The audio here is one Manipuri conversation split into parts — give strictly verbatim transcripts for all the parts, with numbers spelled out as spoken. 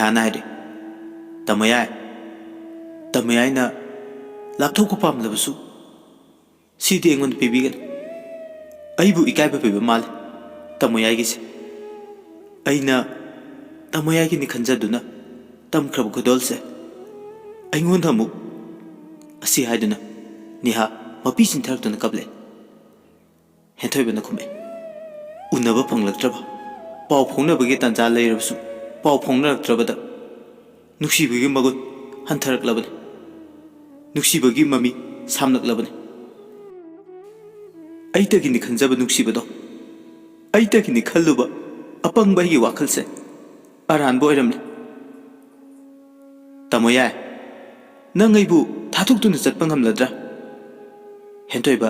ꯅꯤꯍꯥꯅ ꯍꯥꯏꯔꯛꯏ, "ꯇꯥꯃꯣꯌꯥꯏ, ꯇꯥꯃꯣꯌꯥꯏꯅ ꯂꯥꯞꯊꯣꯛꯄ ꯄꯥꯝꯂꯕꯁꯨ ꯁꯤꯗꯤ ꯑꯩꯉꯣꯟꯗ ꯄꯤꯕꯤꯒꯅꯨ꯫ ꯑꯩꯕꯨ ꯏꯀꯥꯏꯕ ꯄꯤꯕ ꯃꯥꯜꯂꯦ ꯇꯥꯃꯣꯌꯥꯏꯒꯤꯁꯦ꯫ ꯑꯩꯅ ꯇꯥꯃꯣꯌꯥꯏꯒꯤꯅꯤ ꯈꯟꯖꯗꯨꯅ ꯇꯝꯈ꯭ꯔꯕ ꯈꯨꯗꯣꯜꯁꯦ ꯑꯩꯉꯣꯟꯗ ꯑꯃꯨꯛ", ꯑꯁꯤ ꯍꯥꯏꯗꯨꯅ ꯅꯤꯍꯥ ꯃꯄꯤ ꯆꯤꯟꯊꯔꯛꯇꯨꯅ ꯀꯞꯂꯦ꯫ ꯍꯦꯟꯊꯣꯏꯕꯅ ꯈꯨꯝꯃꯦ, "ꯎꯅꯕ ꯐꯪꯂꯛꯇ꯭ꯔꯕ, ꯄꯥꯎ ꯐꯥꯎꯅꯕꯒꯤ ꯇꯥꯟꯖꯥ ꯂꯩꯔꯕꯁꯨ ꯄꯥꯎ ꯐꯥꯎꯅꯔꯛꯇ꯭ꯔꯕꯗ ꯅꯨꯡꯁꯤꯕꯒꯤ ꯃꯒꯨꯟ ꯍꯟꯊꯔꯛꯂꯕꯅꯤ꯫ ꯅꯨꯡꯁꯤꯕꯒꯤ ꯃꯃꯤ ꯁꯥꯝꯂꯛꯂꯕꯅꯤ꯫ ꯑꯩꯇꯒꯤꯅꯤ ꯈꯟꯖꯕ ꯅꯨꯡꯁꯤꯕꯗꯣ, ꯑꯩꯇꯒꯤꯅꯤ ꯈꯜꯂꯨꯕ ꯑꯄꯪꯕ ꯑꯩꯒꯤ ꯋꯥꯈꯜꯁꯦ ꯑꯔꯥꯟꯕ ꯑꯣꯏꯔꯝꯂꯦ꯫ ꯇꯥꯃꯣꯌꯥꯏ, ꯅꯪ ꯑꯩꯕꯨ ꯊꯥꯗꯣꯛꯇꯨꯅ ꯆꯠꯄ ꯉꯝꯂꯗ꯭ꯔꯥ?" ꯍꯦꯟꯊꯣꯏꯕ,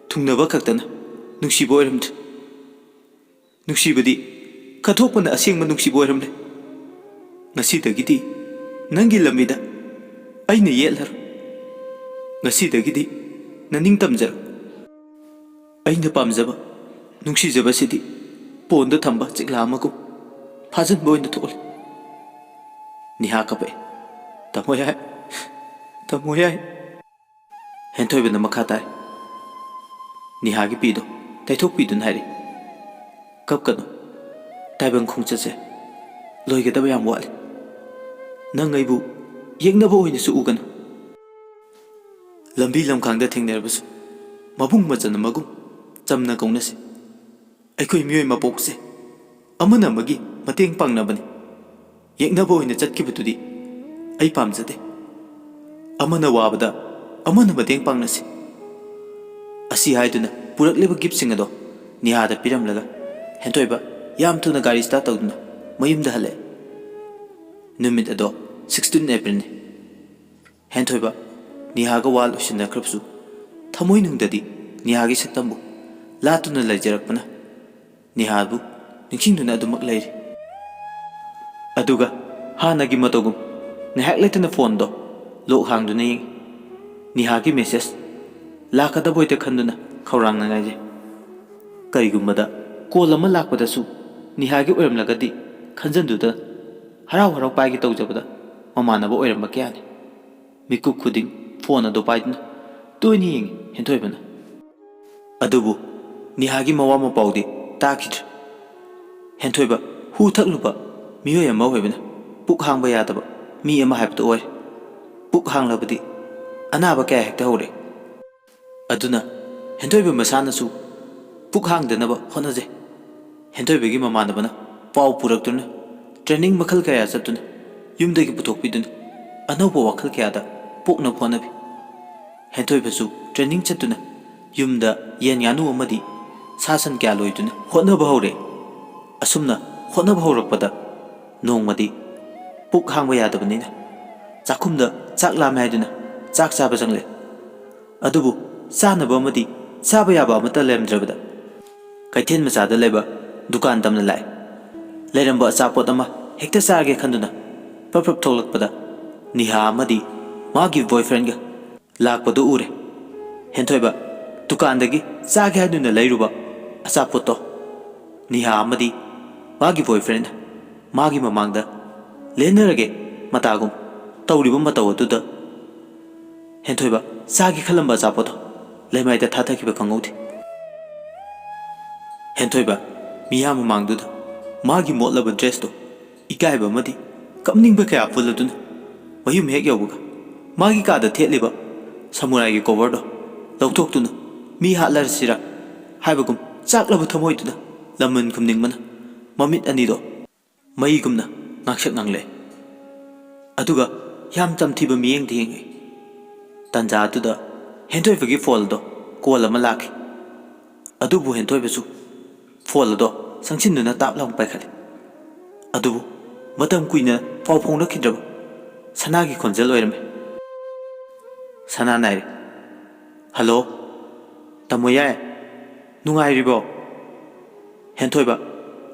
ꯊꯨꯡꯅꯕ ꯈꯛꯇꯅ ꯅꯨꯡꯁꯤꯕ ꯑꯣꯏꯔꯝꯗ꯭ꯔꯦ꯫ ꯅꯨꯡꯁꯤꯕꯗꯤ ꯀꯠꯊꯣꯛꯄꯅ ꯑꯁꯦꯡꯕ ꯅꯨꯡꯁꯤꯕ ꯑꯣꯏꯔꯝꯂꯦ꯫ ꯉꯁꯤꯗꯒꯤꯗꯤ ꯅꯪꯒꯤ ꯂꯝꯕꯤꯗ ꯑꯩꯅ ꯌꯦꯠꯂꯔꯣꯏ꯫ ꯉꯁꯤꯗꯒꯤꯗꯤ ꯅꯅꯤꯡ ꯇꯝꯖꯔꯣ꯫ ꯑꯩꯅ ꯄꯥꯝꯖꯕ ꯅꯨꯡꯁꯤꯖꯕꯁꯤꯗꯤ ꯄꯣꯟꯗ ꯊꯝꯕ ꯆꯤꯛꯂꯥ ꯑꯃꯒꯨꯝ ꯐꯥꯖꯤꯟꯕ ꯑꯣꯏꯅ ꯊꯣꯛꯂꯦ꯫ ꯅꯤꯍꯥ ꯀꯞꯄꯛꯑꯦ꯫ "ꯇꯥꯃꯣ ꯌꯥꯏ, ꯇꯥꯃꯣ ꯌꯥꯏ"꯫ ꯍꯦꯟꯊꯣꯏꯕꯅ ꯃꯈꯥ ꯇꯥꯏ꯫ ꯅꯤꯍꯥꯒꯤ ꯄꯤꯗꯣ ꯇꯩꯊꯣꯛꯄꯤꯗꯨꯅ ꯍꯥꯏꯔꯤ, "ꯀꯞꯀꯅꯨ꯫ ꯇꯥꯏꯕꯪ ꯈꯣꯡꯆꯠꯁꯦ ꯂꯣꯏꯒꯗꯕ ꯌꯥꯝ ꯋꯥꯠꯂꯤ꯫ ꯅꯪ ꯑꯩꯕꯨ ꯌꯦꯛꯅꯕ ꯑꯣꯏꯅꯁꯨ ꯎꯒꯅꯨ꯫ ꯂꯝꯕꯤ ꯂꯝꯈꯥꯡꯗ ꯊꯦꯡꯅꯔꯕꯁꯨ ꯃꯕꯨꯡ ꯃꯆꯟ ꯑꯃꯒꯨꯝ ꯆꯝꯅ ꯀꯧꯅꯁꯤ꯫ ꯑꯩꯈꯣꯏ ꯃꯤꯑꯣꯏ ꯃꯄꯣꯛꯁꯦ ꯑꯃꯅ ꯑꯃꯒꯤ ꯃꯇꯦꯡ ꯄꯥꯡꯅꯕꯅꯤ꯫ ꯌꯦꯛꯅꯕ ꯑꯣꯏꯅ ꯆꯠꯈꯤꯕꯗꯨꯗꯤ ꯑꯩ ꯄꯥꯝꯖꯗꯦ꯫ ꯑꯃꯅ ꯋꯥꯕꯗ ꯑꯃꯅ ꯃꯇꯦꯡ ꯄꯥꯡꯅꯁꯤ"꯫ ꯑꯁꯤ ꯍꯥꯏꯗꯨꯅ ꯄꯨꯔꯛꯂꯤꯕ ꯒꯤꯐꯁꯤꯡ ꯑꯗꯣ ꯅꯤꯍꯥꯗ ꯄꯤꯔꯝꯂꯒ ꯍꯦꯟꯊꯣꯏꯕ ꯌꯥꯝ ꯊꯨꯅ ꯒꯥꯔꯤ ꯁ꯭ꯇꯥꯔꯠ ꯇꯧꯗꯨꯅ ꯃꯌꯨꯝꯗ ꯍꯜꯂꯛꯑꯦ꯫ ꯅꯨꯃꯤꯠ ꯑꯗꯣ ꯁꯤꯛꯁꯇꯤꯟ ꯑꯦꯄ꯭ꯔꯤꯜꯅꯤ꯫ ꯍꯦꯟꯊꯣꯏꯕ ꯅꯤꯍꯥꯒ ꯋꯥ ꯂꯣꯏꯁꯤꯟꯅꯈ꯭ꯔꯕꯁꯨ ꯊꯃꯣꯏꯅꯨꯡꯗꯗꯤ ꯅꯤꯍꯥꯒꯤ ꯁꯛꯇꯝꯕꯨ ꯂꯥꯠꯇꯨꯅ ꯂꯩꯖꯔꯛꯄꯅ ꯅꯤꯍꯥꯕꯨ ꯅꯤꯡꯁꯤꯡꯗꯨꯅ ꯑꯗꯨꯃꯛ ꯂꯩꯔꯤ꯫ ꯑꯗꯨꯒ ꯍꯥꯟꯅꯒꯤ ꯃꯇꯧꯒꯨꯝ ꯉꯥꯏꯍꯥꯛ ꯂꯩꯇꯅ ꯐꯣꯟꯗꯣ ꯂꯣꯛ ꯍꯥꯡꯗꯨꯅ ꯌꯦꯡꯏ꯫ ꯅꯤꯍꯥꯒꯤ ꯃꯦꯁꯦꯖ ꯂꯥꯛꯀꯗꯕ ꯑꯣꯏꯗ ꯈꯟꯗꯨꯅ ꯈꯧꯔꯥꯡꯅ ꯉꯥꯏꯖꯩ꯫ ꯀꯔꯤꯒꯨꯝꯕꯗ ꯀꯣꯜ ꯑꯃ ꯂꯥꯛꯄꯗꯁꯨ ꯅꯤꯍꯥꯒꯤ ꯑꯣꯏꯔꯝꯂꯒꯗꯤ ꯈꯟꯖꯟꯗꯨꯅ ꯍꯔꯥꯎ ꯍꯔꯥꯎ ꯄꯥꯏꯒꯦ ꯇꯧꯖꯕꯗ ꯃꯃꯥꯟꯅꯕ ꯑꯣꯏꯔꯝꯕ ꯀꯌꯥꯅꯤ꯫ ꯃꯤꯀꯨꯞ ꯈꯨꯗꯤꯡ ꯐꯣꯟ ꯑꯗꯨ ꯄꯥꯏꯗꯨꯅ ꯇꯣꯏꯅ ꯌꯦꯡꯉꯤ ꯍꯦꯟꯊꯣꯏꯕꯅ꯫ ꯑꯗꯨꯕꯨ ꯅꯤꯍꯥꯒꯤ ꯃꯋꯥ ꯃꯄꯥꯎꯗꯤ ꯇꯥꯈꯤꯗ꯭ꯔꯦ꯫ ꯍꯦꯟꯊꯣꯏꯕ ꯍꯨ ꯊꯛꯂꯨꯕ ꯃꯤꯑꯣꯏ ꯑꯃ ꯑꯣꯏꯕꯅ ꯄꯨꯛ ꯍꯥꯡꯕ ꯌꯥꯗꯕ ꯃꯤ ꯑꯃ ꯍꯥꯏꯕꯗꯨ ꯑꯣꯏꯔꯦ꯫ ꯄꯨꯛ ꯍꯥꯡꯂꯕꯗꯤ ꯑꯅꯥꯕ ꯀꯌꯥ ꯍꯦꯛꯇ ꯍꯧꯔꯦ꯫ ꯑꯗꯨꯅ ꯍꯦꯟꯊꯣꯏꯕ ꯃꯁꯥꯅꯁꯨ ꯄꯨꯛ ꯍꯥꯡꯗꯅꯕ ꯍꯣꯠꯅꯖꯩ꯫ ꯍꯦꯟꯊꯣꯏꯕꯒꯤ ꯃꯃꯥꯟꯅꯕꯅ ꯄꯥꯎ ꯄꯨꯔꯛꯇꯨꯅ ꯇ꯭ꯔꯦꯅꯤꯡ ꯃꯈꯜ ꯀꯌꯥ ꯆꯠꯇꯨꯅ ꯌꯨꯝꯗꯒꯤ ꯄꯨꯊꯣꯛꯄꯤꯗꯨꯅ ꯑꯅꯧꯕ ꯋꯥꯈꯜ ꯀꯌꯥꯗ ꯄꯣꯛꯅꯕ ꯍꯣꯠꯅꯕꯤ꯫ ꯍꯦꯟꯊꯣꯏꯕꯁꯨ ꯇ꯭ꯔꯦꯅꯤꯡ ꯆꯠꯇꯨꯅ ꯌꯨꯝꯗ ꯌꯦꯟ ꯉꯥꯅꯨ ꯑꯃꯗꯤ ꯁꯥ ꯁꯟ ꯀꯌꯥ ꯂꯣꯏꯗꯨꯅ ꯍꯣꯠꯅꯕ ꯍꯧꯔꯦ꯫ ꯑꯁꯨꯝꯅ ꯍꯣꯠꯅꯕ ꯍꯧꯔꯛꯄꯗ ꯅꯣꯡꯃꯗꯤ ꯄꯨꯛ ꯍꯥꯡꯕ ꯌꯥꯗꯕꯅꯤꯅ ꯆꯥꯛꯈꯨꯝꯗ ꯆꯥꯛ ꯂꯥꯝꯃꯦ ꯍꯥꯏꯗꯨꯅ ꯆꯥꯛ ꯆꯥꯕ ꯆꯪꯂꯦ꯫ ꯑꯗꯨꯕꯨ ꯆꯥꯅꯕ ꯑꯃꯗꯤ ꯆꯥꯕ ꯌꯥꯕ ꯑꯃꯠꯇ ꯂꯩꯔꯝꯗ꯭ꯔꯕꯗ ꯀꯩꯊꯦꯜ ꯃꯆꯥꯗ ꯂꯩꯕ ꯗꯨꯀꯥꯟ ꯇꯝꯅ ꯂꯥꯛꯑꯦ꯫ ꯂꯩꯔꯝꯕ ꯑꯆꯥꯄꯣꯠ ꯑꯃ ꯍꯦꯛꯇ ꯆꯥꯒꯦ ꯈꯟꯗꯨꯅ ꯄ꯭ꯔꯞ ꯄ꯭ꯔꯞ ꯊꯣꯛꯂꯛꯄꯗ ꯅꯤꯍꯥ ꯑꯃꯗꯤ ꯃꯥꯒꯤ ꯕꯣꯏꯐ꯭ꯔꯦꯟꯒ ꯂꯥꯛꯄꯗꯨ ꯎꯔꯦ꯫ ꯍꯦꯟꯊꯣꯏꯕ ꯗꯨꯀꯥꯟꯗꯒꯤ ꯆꯥꯒꯦ ꯍꯥꯏꯗꯨꯅ ꯂꯩꯔꯨꯕ ꯑꯆꯥꯄꯣꯠꯇꯣ ꯅꯤꯍꯥ ꯑꯃꯗꯤ ꯃꯥꯒꯤ ꯕꯣꯏꯐ꯭ꯔꯦꯟꯅ ꯃꯥꯒꯤ ꯃꯃꯥꯡꯗ ꯂꯦꯟꯅꯔꯒꯦ ꯃꯇꯥꯒꯨꯝ ꯇꯧꯔꯤꯕ ꯃꯇꯧ ꯑꯗꯨꯗ ꯍꯦꯟꯊꯣꯏꯕ ꯆꯥꯒꯦ ꯈꯜꯂꯝꯕ ꯑꯆꯥꯄꯣꯠꯇꯣ ꯂꯩꯃꯥꯏꯗ ꯊꯥꯊꯈꯤꯕ ꯈꯪꯍꯧꯗꯦ꯫ ꯍꯦꯟꯊꯣꯏꯕ ꯃꯤꯌꯥꯝ ꯃꯃꯥꯡꯗꯨꯗ ꯃꯥꯒꯤ ꯃꯣꯠꯂꯕ ꯗ꯭ꯔꯦꯁꯇꯣ ꯏꯀꯥꯏꯕ ꯑꯃꯗꯤ ꯀꯞꯅꯤꯡꯕ ꯀꯌꯥ ꯄꯨꯜꯂꯗꯨꯅ ꯃꯌꯨꯝ ꯍꯦꯛ ꯌꯧꯕꯒ ꯃꯥꯒꯤ ꯀꯥꯗ ꯊꯦꯠꯂꯤꯕ ꯁꯃꯨꯔꯥꯏꯒꯤ ꯀꯣꯚꯔꯗꯣ ꯂꯧꯊꯣꯛꯇꯨꯅ ꯃꯤ ꯍꯥꯠꯂꯔꯁꯤꯔꯥ ꯍꯥꯏꯕꯒꯨꯝ ꯆꯥꯛꯂꯕ ꯊꯃꯣꯏꯗꯨꯅ ꯂꯃꯟ ꯈꯨꯝꯅꯤꯡꯕꯅ ꯃꯃꯤꯠ ꯑꯅꯤꯗꯣ ꯃꯩꯒꯨꯝꯅ ꯉꯥꯡꯁꯛ ꯉꯥꯡꯂꯛꯑꯦ꯫ ꯑꯗꯨꯒ ꯌꯥꯝ ꯇꯝꯊꯤꯕ ꯃꯤꯠꯌꯦꯡꯗ ꯌꯦꯡꯉꯛꯏ꯫ ꯇꯟꯖꯥ ꯑꯗꯨꯗ ꯍꯦꯟꯊꯣꯏꯕꯒꯤ ꯐꯣꯟꯗꯣ ꯀꯣꯜ ꯑꯃ ꯂꯥꯛꯈꯤ꯫ ꯑꯗꯨꯕꯨ ꯍꯦꯟꯊꯣꯏꯕꯁꯨ ꯐꯣꯟ ꯑꯗꯣ ꯆꯪꯁꯤꯟꯗꯨꯅ ꯇꯥꯞ ꯂꯥꯎꯅ ꯄꯥꯏꯈꯠꯂꯤ꯫ ꯑꯗꯨꯕꯨ ꯃꯇꯝ ꯀꯨꯏꯅ ꯄꯥꯎ ꯐꯥꯎꯅꯈꯤꯗ꯭ꯔꯕ ꯁꯅꯥꯒꯤ ꯈꯣꯟꯖꯦꯜ ꯑꯣꯏꯔꯝꯃꯤ꯫ ꯁꯅꯥ ꯅꯥꯏꯔꯦ꯫ "ꯍꯜꯂꯣ, ꯇꯥꯃꯣ ꯌꯥꯏ, ꯅꯨꯡꯉꯥꯏꯔꯤꯕꯣ?" ꯍꯦꯟꯊꯣꯏꯕ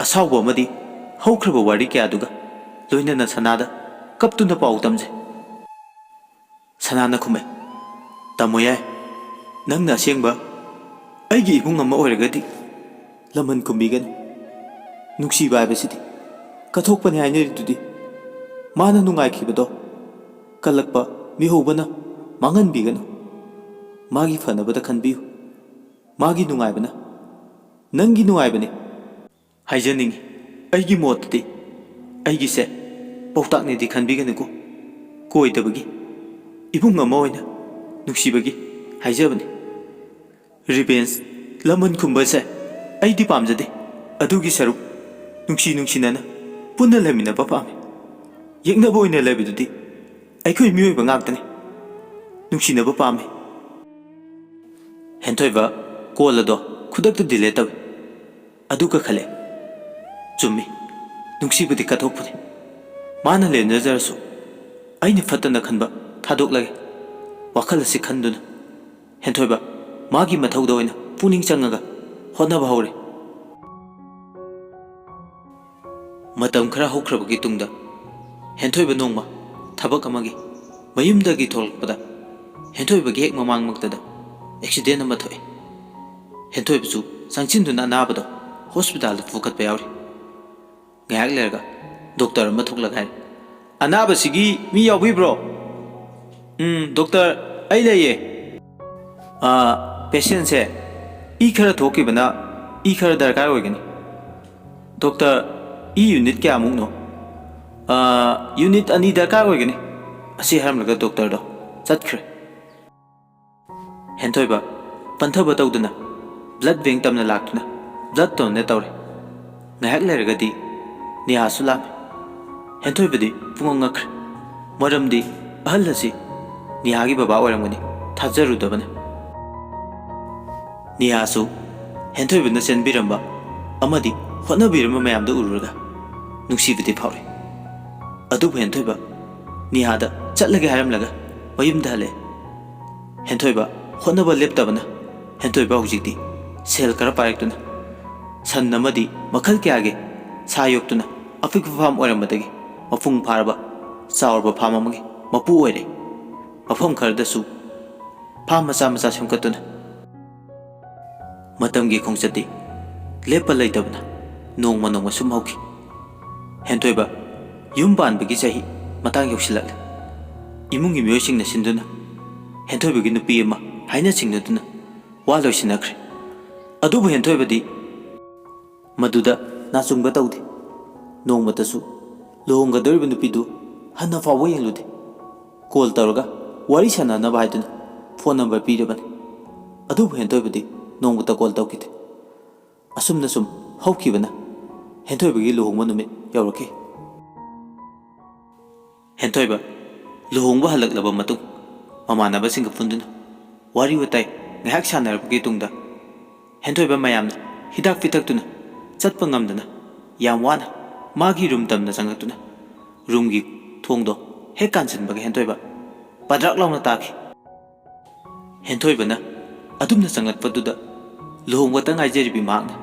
ꯑꯁꯥꯎꯕ ꯑꯃꯗꯤ ꯍꯧꯈ꯭ꯔꯕ ꯋꯥꯔꯤ ꯀꯌꯥꯗꯨꯒ ꯂꯣꯏꯅꯅ ꯁꯅꯥꯗ ꯀꯞꯇꯨꯅ ꯄꯥꯎ ꯇꯝꯖꯩ꯫ ꯁꯅꯥꯅ ꯈꯨꯝꯃꯦ, "ꯇꯥꯃꯣ ꯌꯥꯏ, ꯅꯪꯅ ꯑꯁꯦꯡꯕ ꯑꯩꯒꯤ ꯏꯕꯨꯡ ꯑꯃ ꯑꯣꯏꯔꯒꯗꯤ ꯂꯃꯟ ꯈꯨꯝꯕꯤꯒꯅꯤ꯫ ꯅꯨꯡꯁꯤꯕ ꯍꯥꯏꯕꯁꯤꯗꯤ ꯀꯠꯊꯣꯛꯄꯅꯤ ꯍꯥꯏꯅꯔꯤꯗꯨꯗꯤ꯫ ꯃꯥꯅ ꯅꯨꯡꯉꯥꯏꯈꯤꯕꯗꯣ ꯀꯜꯂꯛꯄ ꯃꯤꯍꯧꯕꯅ ꯃꯥꯡꯍꯟꯕꯤꯒꯅꯨ꯫ ꯃꯥꯒꯤ ꯐꯅꯕꯗ ꯈꯟꯕꯤꯌꯨ꯫ ꯃꯥꯒꯤ ꯅꯨꯡꯉꯥꯏꯕꯅ ꯅꯪꯒꯤ ꯅꯨꯡꯉꯥꯏꯕꯅꯤ꯫ ꯍꯥꯏꯖꯅꯤꯡꯉꯤ, ꯑꯩꯒꯤ ꯃꯣꯠꯇꯗꯤ ꯑꯩꯒꯤꯁꯦ ꯄꯥꯎꯇꯥꯛꯅꯦꯗꯤ ꯈꯟꯕꯤꯒꯅꯨꯀꯣ꯫ ꯀꯣꯏꯗꯕꯒꯤ, ꯏꯕꯨꯡ ꯑꯃ ꯑꯣꯏꯅ ꯅꯨꯡꯁꯤꯕꯒꯤ ꯍꯥꯏꯖꯕꯅꯤ꯫ ꯔꯤꯚꯦꯟꯁ, ꯂꯃꯟ ꯈꯨꯝꯕꯁꯦ ꯑꯩꯗꯤ ꯄꯥꯝꯖꯗꯦ꯫ ꯑꯗꯨꯒꯤ ꯁꯔꯨꯛ ꯅꯨꯡꯁꯤ ꯅꯨꯡꯁꯤꯅꯅ ꯄꯨꯟꯅ ꯂꯩꯃꯤꯟꯅꯕ ꯄꯥꯝꯃꯤ꯫ ꯌꯦꯛꯅꯕ ꯑꯣꯏꯅ ꯂꯩꯕꯗꯨꯗꯤ ꯑꯩꯈꯣꯏ ꯃꯤꯑꯣꯏꯕ ꯉꯥꯛꯇꯅꯤ꯫ ꯅꯨꯡꯁꯤꯅꯕ ꯄꯥꯝꯃꯤ꯫ ꯍꯦꯟꯊꯣꯏꯕ ꯀꯣꯜ ꯑꯗꯣ ꯈꯨꯗꯛꯇ ꯗꯤꯂꯦꯠ ꯇꯧꯏ꯫ ꯑꯗꯨꯒ ꯈꯜꯂꯦ, ꯆꯨꯝꯃꯤ, ꯅꯨꯡꯁꯤꯕꯗꯤ ꯀꯠꯊꯣꯛꯄꯅꯤ꯫ ꯃꯥꯅ ꯂꯦꯝꯅꯖꯔꯁꯨ ꯑꯩꯅ ꯐꯠꯇꯅ ꯈꯟꯕ ꯊꯥꯗꯣꯛꯂꯒꯦ꯫ ꯋꯥꯈꯜ ꯑꯁꯤ ꯈꯟꯗꯨꯅ ꯍꯦꯟꯊꯣꯏꯕ ꯃꯥꯒꯤ ꯃꯊꯧꯗ ꯑꯣꯏꯅ ꯄꯨꯛꯅꯤꯡ ꯆꯪꯉꯒ ꯍꯣꯠꯅꯕ ꯍꯧꯔꯦ꯫ ꯃꯇꯝ ꯈꯔ ꯍꯧꯈ꯭ꯔꯕꯒꯤ ꯇꯨꯡꯗ ꯍꯦꯟꯊꯣꯏꯕ ꯅꯣꯡꯃ ꯊꯕꯛ ꯑꯃꯒꯤ ꯃꯌꯨꯝꯗꯒꯤ ꯊꯣꯛꯂꯛꯄꯗ ꯍꯦꯟꯊꯣꯏꯕꯒꯤ ꯍꯦꯛ ꯃꯃꯥꯡꯃꯛꯇꯗ ꯑꯦꯛꯁꯤꯗꯦꯟ ꯑꯃ ꯊꯣꯛꯑꯦ꯫ ꯍꯦꯟꯊꯣꯏꯕꯁꯨ ꯆꯪꯁꯤꯟꯗꯨꯅ ꯑꯅꯥꯕꯗꯣ ꯍꯣꯁꯄꯤꯇꯥꯜꯗ ꯄꯨꯈꯠꯄ ꯌꯥꯎꯔꯤ꯫ ꯉꯥꯏꯍꯥꯛ ꯂꯩꯔꯒ ꯗꯣꯛꯇꯔ ꯑꯃ ꯊꯣꯛꯂꯒ ꯍꯥꯏꯔꯦ, "ꯑꯅꯥꯕꯁꯤꯒꯤ ꯃꯤ ꯌꯥꯎꯕꯤꯕ꯭ꯔꯣ?" "ꯎꯝ, ꯗꯣꯛꯇꯔ, ꯑꯩ ꯂꯩꯌꯦ꯫" "ꯑꯥ, ꯄꯦꯁꯦꯟꯁꯦ ꯏ ꯈꯔ ꯊꯣꯛꯈꯤꯕꯅ ꯏ ꯈꯔ ꯗꯔꯀꯥꯔ ꯑꯣꯏꯒꯅꯤ꯫" "Doctor, E unit ꯀꯌꯥꯃꯨꯛꯅꯣ?" "ꯑꯥ, ꯌꯨꯅꯤꯠ ꯑꯅꯤ ꯗꯔꯀꯥꯔ ꯑꯣꯏꯒꯅꯤ꯫" ꯑꯁꯤ ꯍꯥꯏꯔꯝꯂꯒ ꯗꯣꯛꯇꯔꯗꯣ ꯆꯠꯈ꯭ꯔꯦ꯫ ꯍꯦꯟꯊꯣꯏꯕ ꯄꯟꯊꯕ ꯇꯧꯗꯅ ꯕ꯭ꯂꯗ ꯕꯦꯡ ꯇꯝꯅ ꯂꯥꯛꯇꯨꯅ ꯕ꯭ꯂꯗ ꯗꯣꯅꯦꯠ ꯇꯧꯔꯦ꯫ ꯉꯥꯏꯍꯥꯛ ꯂꯩꯔꯒꯗꯤ ꯅꯤꯍꯥꯁꯨ ꯂꯥꯛꯑꯦ꯫ ꯍꯦꯟꯊꯣꯏꯕꯗꯤ ꯄꯨꯡꯉꯛ ꯉꯛꯈ꯭ꯔꯦ꯫ ꯃꯔꯝꯗꯤ ꯑꯍꯜ ꯑꯁꯤ ꯅꯤꯍꯥꯒꯤ ꯕꯕꯥ ꯑꯣꯏꯔꯝꯒꯅꯤ ꯊꯥꯖꯔꯨꯗꯕꯅ꯫ ꯅꯤꯍꯥꯁꯨ ꯍꯦꯟꯊꯣꯏꯕꯅ ꯆꯦꯟꯕꯤꯔꯝꯕ ꯑꯃꯗꯤ ꯍꯣꯠꯅꯕꯤꯔꯝꯕ ꯃꯌꯥꯝꯗꯨ ꯎꯔꯨꯔꯒ ꯅꯨꯡꯁꯤꯕꯗꯤ ꯐꯥꯎꯔꯦ꯫ ꯑꯗꯨꯕꯨ ꯍꯦꯟꯊꯣꯏꯕ ꯅꯤꯍꯥꯗ ꯆꯠꯂꯒꯦ ꯍꯥꯏꯔꯝꯂꯒ ꯃꯌꯨꯝꯗ ꯍꯜꯂꯛꯑꯦ꯫ ꯍꯦꯟꯊꯣꯏꯕ ꯍꯣꯠꯅꯕ ꯂꯦꯞꯇꯕꯅ ꯍꯦꯟꯊꯣꯏꯕ ꯍꯧꯖꯤꯛꯇꯤ ꯁꯦꯜ ꯈꯔ ꯄꯥꯏꯔꯛꯇꯨꯅ ꯁꯟ ꯑꯃꯗꯤ ꯃꯈꯜ ꯀꯌꯥꯒꯤ ꯁꯥ ꯌꯣꯛꯇꯨꯅ ꯑꯄꯤꯛꯄ ꯐꯥꯝ ꯑꯣꯏꯔꯝꯕꯗꯒꯤ ꯃꯄꯨꯡ ꯐꯥꯔꯕ ꯆꯥꯎꯔꯕ ꯐꯥꯝ ꯑꯃꯒꯤ ꯃꯄꯨ ꯑꯣꯏꯔꯦ꯫ ꯃꯐꯝ ꯈꯔꯗꯁꯨ ꯐꯥꯝ ꯃꯆꯥ ꯃꯆꯥ ꯁꯦꯝꯒꯠꯇꯨꯅ ꯃꯇꯝꯒꯤ ꯈꯣꯡꯆꯠꯇꯤ ꯂꯦꯞꯄ ꯂꯩꯇꯕꯅ ꯅꯣꯡꯃ ꯅꯣꯡꯃ ꯁꯨꯝ ꯍꯧꯈꯤ꯫ ꯍꯦꯟꯊꯣꯏꯕ ꯌꯨꯝ ꯄꯥꯟꯕꯒꯤ ꯆꯍꯤ ꯃꯇꯥꯡ ꯌꯧꯁꯤꯜꯂꯛꯂꯦ꯫ ꯏꯃꯨꯡꯒꯤ ꯃꯤꯑꯣꯏꯁꯤꯡꯅ ꯁꯤꯟꯗꯨꯅ ꯍꯦꯟꯊꯣꯏꯕꯒꯤ ꯅꯨꯄꯤ ꯑꯃ ꯍꯥꯏꯅ ꯁꯤꯡꯅꯗꯨꯅ ꯋꯥ ꯂꯣꯏꯁꯤꯟꯅꯈ꯭ꯔꯦ꯫ ꯑꯗꯨꯕꯨ ꯍꯦꯟꯊꯣꯏꯕꯗꯤ ꯃꯗꯨꯗ ꯅꯥꯆꯨꯡꯕ ꯇꯧꯗꯦ꯫ ꯅꯣꯡꯃꯇꯁꯨ ꯂꯨꯍꯣꯡꯒꯗꯧꯔꯤꯕ ꯅꯨꯄꯤꯗꯨ ꯍꯟꯅ ꯐꯥꯎꯕ ꯌꯦꯡꯂꯨꯗꯦ꯫ ꯀꯣꯜ ꯇꯧꯔꯒ ꯋꯥꯔꯤ ꯁꯥꯟꯅꯅꯕ ꯍꯥꯏꯗꯨꯅ ꯐꯣꯟ ꯅꯝꯕꯔ ꯄꯤꯔꯕꯅꯤ꯫ ꯑꯗꯨꯕꯨ ꯍꯦꯟꯊꯣꯏꯕꯗꯤ ꯅꯣꯡꯃꯇ ꯀꯣꯜ ꯇꯧꯈꯤꯗꯦ꯫ ꯑꯁꯨꯝꯅ ꯁꯨꯝ ꯍꯧꯈꯤꯕꯅ ꯍꯦꯟꯊꯣꯏꯕꯒꯤ ꯂꯨꯍꯣꯡꯕ ꯅꯨꯃꯤꯠ ꯌꯧꯔꯛꯈꯤ꯫ ꯍꯦꯟꯊꯣꯏꯕ ꯂꯨꯍꯣꯡꯕ ꯍꯜꯂꯛꯂꯕ ꯃꯇꯨꯡ ꯃꯃꯥꯟꯅꯕꯁꯤꯡꯒ ꯄꯨꯟꯗꯨꯅ ꯋꯥꯔꯤ ꯋꯥꯇꯥꯏ ꯉꯥꯏꯍꯥꯛ ꯁꯥꯟꯅꯔꯕꯒꯤ ꯇꯨꯡꯗ ꯍꯦꯟꯊꯣꯏꯕ ꯃꯌꯥꯝꯅ ꯍꯤꯗꯥꯛ ꯄꯤꯊꯛꯇꯨꯅ ꯆꯠꯄ ꯉꯝꯗꯅ ꯌꯥꯝ ꯋꯥꯅ ꯃꯥꯒꯤ ꯔꯨꯝ ꯇꯝꯅ ꯆꯪꯂꯛꯇꯨꯅ ꯔꯨꯝꯒꯤ ꯊꯣꯡꯗꯣ ꯍꯦꯛ ꯀꯥꯟꯁꯤꯟꯕꯒ ꯍꯦꯟꯊꯣꯏꯕ ꯄꯗ꯭ꯔꯥꯛ ꯂꯥꯎꯅ ꯇꯥꯈꯤ꯫ ꯍꯦꯟꯊꯣꯏꯕꯅ ꯑꯗꯨꯝꯅ ꯆꯪꯂꯛꯄꯗꯨꯗ ꯂꯨꯍꯣꯡꯕꯇ ꯉꯥꯏꯖꯔꯤꯕꯤ ꯃꯍꯥꯛꯅ